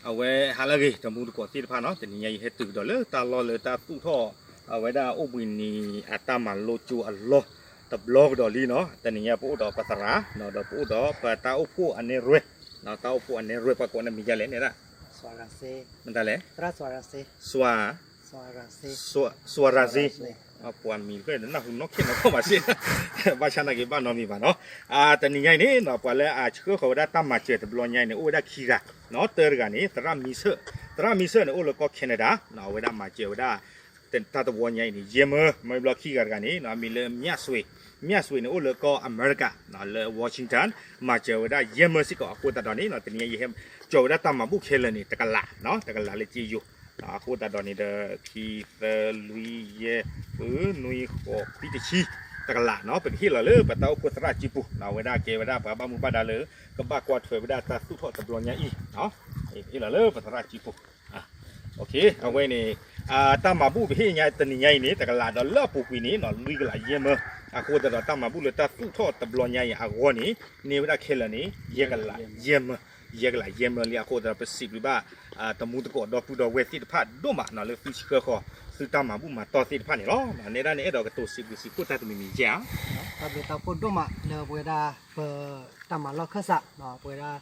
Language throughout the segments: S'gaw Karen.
အဝဲဟါလၢအဂ့ၤ တမူတကိးသ့ၣ်တဖၣ်နီၤ, တနံၤညါယဟဲတုၤကဒီးလၢတၢ်လီၢ်လၢတၢ်သူၣ်ထီၣ် အဝဲဒၣ်အိၣ်ဘှံးနံၤအတၢ်မၤလိကၠိအလီၢ်တဘျီကဒီးလံနီၤ. တနံၤညါပအိၣ်ဒီးပသရၣ် ဒီးပအိၣ်ဒီးပတၢ်အိၣ်ဖှိၣ်အနဲၣ်ရွဲၣ်, တၢ်အိၣ်ဖှိၣ်အနဲၣ်ရွဲၣ် ပှၤကိးန့ၣ်မံၤဒ်လဲၣ်န့ၣ်ဒၣ် မတၤလဲၣ် စွၤ စွၤရၤစ့, ပှၤမံၤတဖျၢၣ်နၢ်ဟူနီၢ်ခ့နီၢ်ခီၣ်ဘၣ်စ့ၢ်, ဘၣ်ဆၣ်နာ်က့ၤဘၣ်နီတမံၤဘၣ်နီၤ. တနံၤညါအံၤန့ၣ် ပှၤလၢအဆှၢဃီၤဝဲဒၣ်တၢ်မၤစၢၤတဘျီညါအံၤန့ၣ် အိၣ်ဝဲဒၣ်ခံဂၤနီၤ, တၢတဂၤန့ၣ် သရၣ်မံဆၢၣ်, သရၣ်မံဆၢၣ်န့ၣ် အိၣ်လၢကီၢ် Canada နီၤ, အဝဲဒၣ်မၤစၢၤဝဲဒၣ် တၢ်တဝီညါအံၤန့ၣ် ယဲၢ်မၢ, မ့ၢ်ဘျီခံဂၤတဂၤန့ၣ် အမံၤလၢ မြတ်ဆွေ, မြတ်ဆွေ န့ၣ် အိၣ်လၢကီၢ် အမဲရကၤ လၢ Washington မၤစၢၤဝဲဒၣ်ယဲၢ်မၢစ့ၢ်ကီး. အဃိသတးဒီးန့ၣ် တနံၤညါယဟဲကၠီၤဝဲဒၣ်တၢ်မၤဘူၣ်ခဲလၢာ်န့ၣ် တကလး, တကလးလၢက့ယိၤ, အဃိသတးဒီးန့ၣ်ဒီး ခံ သၢ လွံၢ် ယဲၢ် ဃု နွံ ဃိး ခွံ တဆံ တကလးနီၤ, ပကဟ့ၣ်လီၤလၢပတၢ်အိၣ်ဖှိၣ်သရၣ်စုပူၤ, အဝဲဒၣ်ကဲဝဲဒၣ်ပှၤဘၣ်မူဘၣ်ဒါလၢ ကဘၣ်ကွၢ်ထွဲဝဲဒၣ်တၢ်သူၣ်ထီၣ်တဘျီညါအံၤ, ဟ့ၣ်လီၤလၢပသရၣ်စုပူၤ အဝဲန့ၣ် တၢ်မၤဘူၣ်ပဟ့ၣ်ညါတနံၤညါအံၤန့ၣ် တကလးဒီးလၢအပူၤကွံာ်န့ၣ် လွံၢ်ကလးယဲၢ်မၢ, အဃိသတးဒီးတၢ်မၤဘူၣ်လၢတၢ်သူၣ်ထီၣ်တဘျီညါအံၤအဂီၢ်န့ၣ် န့ၢ်ဝဲဒၣ်ခဲလၢာ်န့ၣ် ယဲၢ်ကလးယဲၢ်မၢ, ယဲၢ်ကလးယဲၢ်မၢလံ. အဃိသတးဒီးပစံးဘျုးဘၣ် တမူတကိးဒီပုၢ်ဒီဝဲၢ်သ့ၣ်တဖၣ်ဒိၣ်မးနီၤ လၢသုဆှၢဃီၤ သုတၢ်မၤဘူၣ်မၤတီၢ်သ့ၣ်တဖၣ်န့ၣ်လီၤ. နဲဒၣ်န့ၣ် အဲၣ်ဒိးကတိၤစံးဘျုးစံးဖှိၣ်တၢ်တမံၤမံၤယဲၢ်ဧါ. တၢ်ဘျုးတၢ်ဖှိၣ်ဒိၣ်မးလၢပဝဲဒၣ်ပ တၢ်မၤလီၢ်ခၢၣ်စး, ပဝဲဒၣ်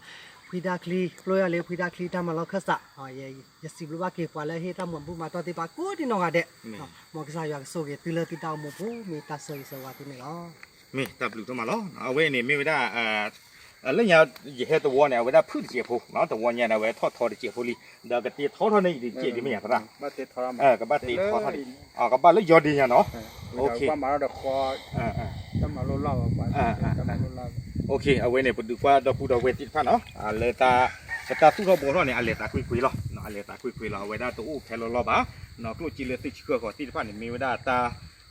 ဖှံတၢ်ချံ ပျိယၤလၢဖှံတၢ်ချံတၢ်မၤလီၢ်ခၢၣ်စး, ယစံးဘျုးဘၣ်က့ၤပှၤလၢဟ့ၣ်တၢ်မၤဘူၣ်မၤတီၢ်သ့ၣ်တဖၣ်ကိးဒံနီၢ်ဂၤဒဲး, မ်ကစၢ်ယွၤကဆိၣ်ဂ့ၤသုလၢသုတၢ်အိၣ်မူပူၤ မ့ၢ်တၢ်ဆၢဂ့ၤဆၢဝါသုန့ၣ်လီၤ. မ့ၢ်တၢ်ဘျုးဒိၣ်မးလီၤ. အဝဲန့ၣ်မ့ၢ်ဝဲဒၣ် လၢညါ ယဟဲတဝီန့ၣ် အဝဲဒၣ်ဖုၣ်တစဲးဖိ, တဝီညါန့ၣ် အဝဲထီၣ်ထီတစဲးဖိလံ, ဒီးကတ့ထီထီၣ်န့ၣ်အံၤတစဲးဒ်မ့ၢ်ယၤသရၣ်, ကဘၣ်တ့ထီထီၣ်ဒံး, ကဘၣ်လၢယီၤဒ့ညါနီၤ. အဝဲန့ၣ် ပဒုးကွၢ်ဒီပုၢ်ဒီဝဲၢ်သ့ၣ်တဖၣ်နီၤ, လၢ ပတၢ်သူၣ်ထီၣ်ဘှီထီၣ်န့ၣ် အလဲၤသးကွ့ၢ်ကွ့ၢ်လီၤ, အလဲၤသးကွ့ၢ်ကွ့ၢ်လီၤ, အဝဲဒၣ်တအိၣ်ခဲလၢာ်လီၤဘၣ်, ကျိၣ်စ့လၢသုဆှၢဃီၤသ့ၣ်တဖၣ်န့ၣ် မ့ၢ်ဝဲဒၣ်တၢ်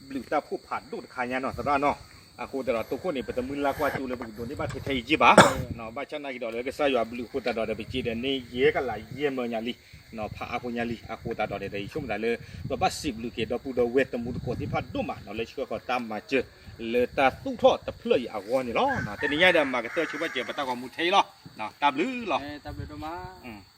ဘျုးတၢ်ဖှိၣ်ဖးဒိၣ်တခါညါနီၤ သရၣ်နီၤ. အဃိသတးဒီး တိခိၣ်န့ၣ် ပတမုၢ်လၢ်ကွၢ်ကၠိလၢပကဒိးန့ၢ်ဘၣ်ထဲထဲအံၤက့ဘၣ်, ဘၣ်ဆၣ်နာ်က့ၤဒီးလၢကစၢ်ယွၤဘျုးအဃိသတးဒီး ပစ့ဒီးန့ၢ်ယဲၢ်ကလးယဲၢ်မၢညါလံ, ဖးအါဖိညါလံ. အဃိသတးဒီးန့ၣ်ဒီး ယဆိကမိၣ်သးလၢပဘၣ်စံးဘျုးက့ၤဒီပုၢ်ဒီဝဲၢ်တမူတကိးသ့ၣ်တဖၣ်ဒိၣ်မးနီၤ လၢဆှၢဃီၤတၢ်မၤစၢၤ လၢတၢ်သူၣ်ထီၣ်တဖျၢၣ်အံၤအဂီၢ်န့ၣ်လီၤ. တနံၤညါဒီးမၤကတၢၢ်ဆိဘၣ်စၢၤပတၢ်ဂီၤမူထဲအံၤလီၤ. တၢ်ဘျုးလီၤ.